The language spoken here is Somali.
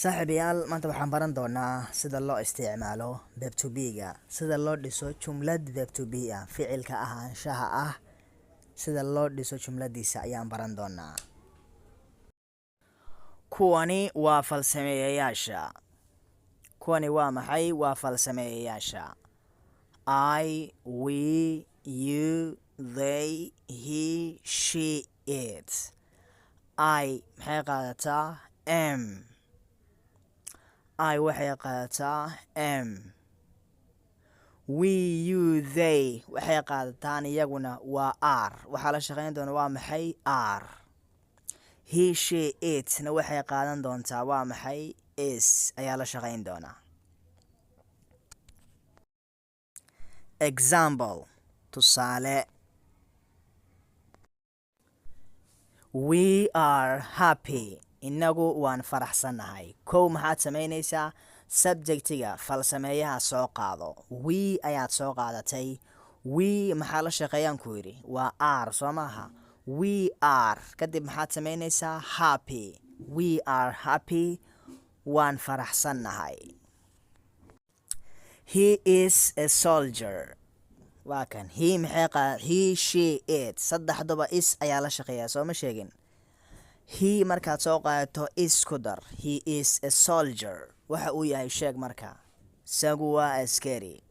Saaxiibayaal, maanta waxaan baran doonaa sida loo isticmaalo verb to be-ga, sida loo dhiso jumlad verb to be ah, ficilka ahaanshaha ah, sida loo dhiso jumladiisa ayaan baran doonaa. Kuwani waa falsameeyayaasha. Kuwani waa maxay? Waa falsameeyayaasha. I, we, you, they, he, she, it. I maxay qaadataa? Am. I waxay qaadataa am. We, you, they waxay qaadataan iyaguna waa are. Waxaa la shaqeyn doona waa maxay? Are. He, she, it na waxay qaadan doontaa waa maxay? Is ayaa la shaqeyn doonaa. Example, tusaale. We are happy. Inagu waan faraxsannahay. Kow, maxaad samaynaysaa? Subjectiga falsameeyaha soo qaado. We ayaad soo qaadatay. We maxaa la shaqeeyaan ku yidhi? Waa are, soo maaha? We are. Kadib maxaad samaynaysaa? Happy. We are happy. Waan faraxsannahay. He is a soldier. Waa kan. He maxay qaa? He, she, it saddexduba is ayaa la shaqeeyaa, soo ma sheegin? He markaad soo qaadato, is ku dar. He is a soldier. Waxa uu yahay sheeg marka. Isagu waa askari.